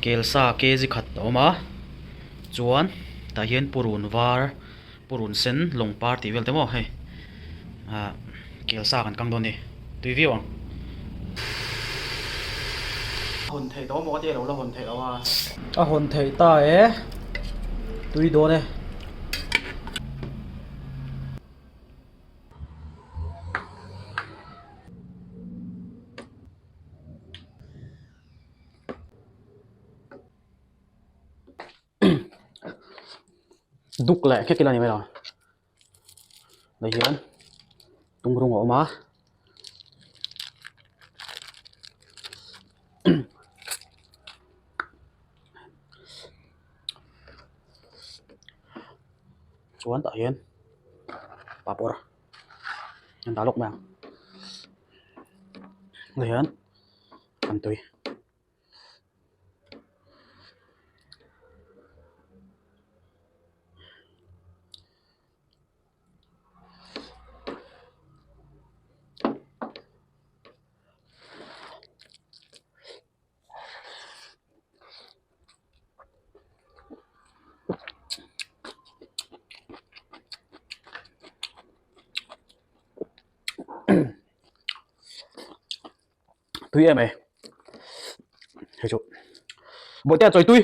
Kelsa kg khat a awm a chuan tah hian purun var purun sen lawng par tih vel te maw hei ah kelsa kan kang dawn a ni tui viau ang. Hawn theih tawh maw ka ti a lo la hawn theih loh a. A hawn theih ta e tui dawn e. Duk leh khek ila ni mai lo ti hian tung rawng a awm a chuan tah hian papawr an dah lawk mai ang ti hian an tui. Tui em e hei chu bawihtea chawi tui.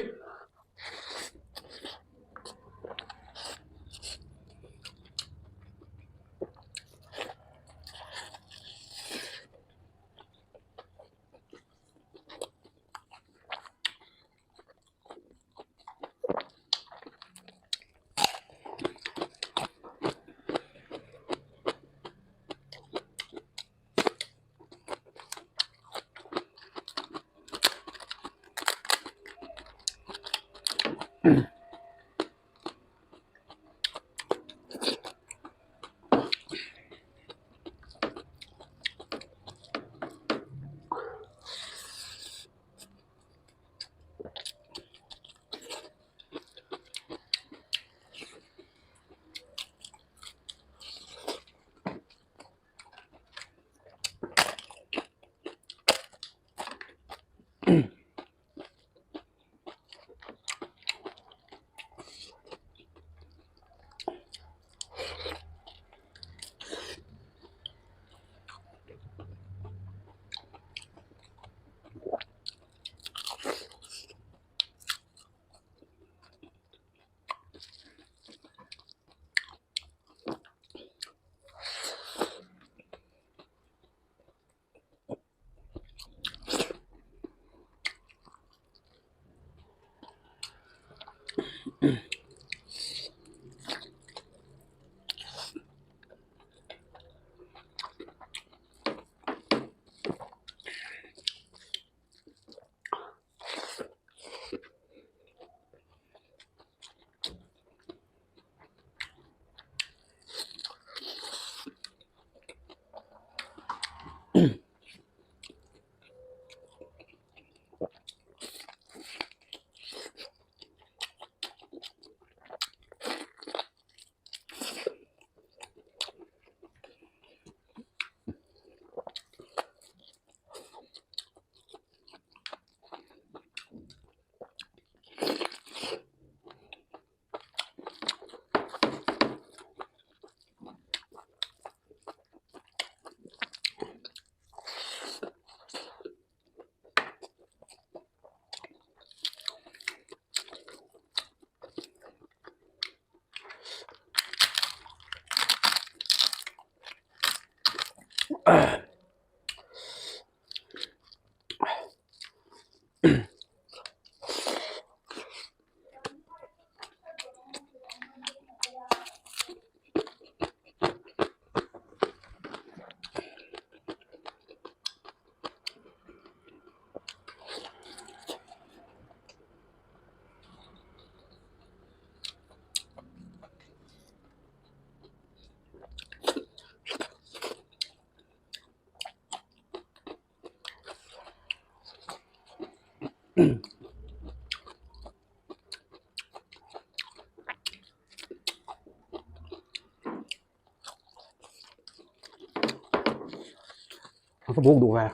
Nó có buông đủ về.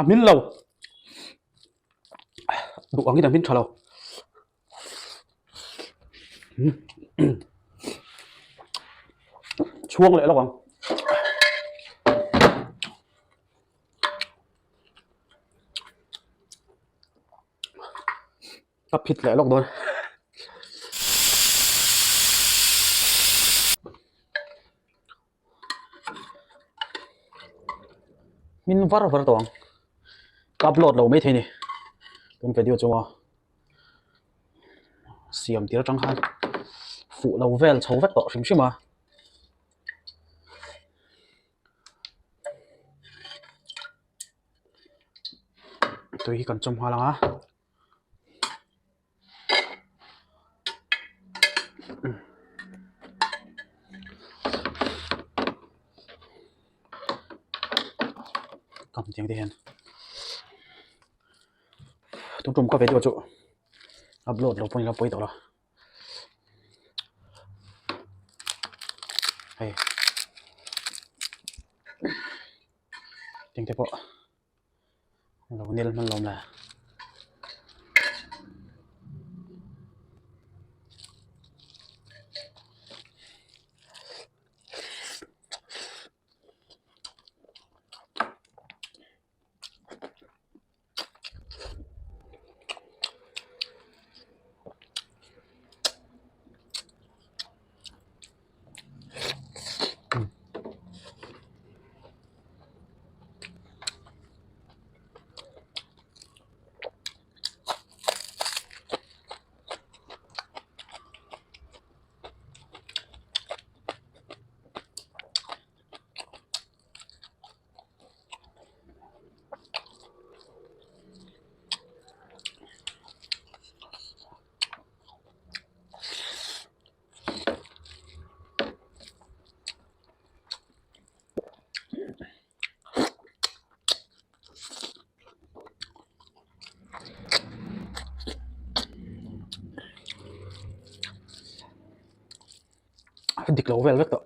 A hmin lo. Duh angin a hmin tha lo. Chhuang leh lawk ang. Ka phit leh lawk dawn. Min var var tawh ang. Ka upload lo maithei ni. Tun video chunga siam tir atang khan fuh lo vel chho vek tawh hrim hrim a. Tui hi kan chawm nghal ang a. Kam tiang te hian tum tum ka video chu upload lo pawhin a pawi tawh lo hei tiang te pawh. Lo nel hman lawm le. Dik lo vel vek tawh.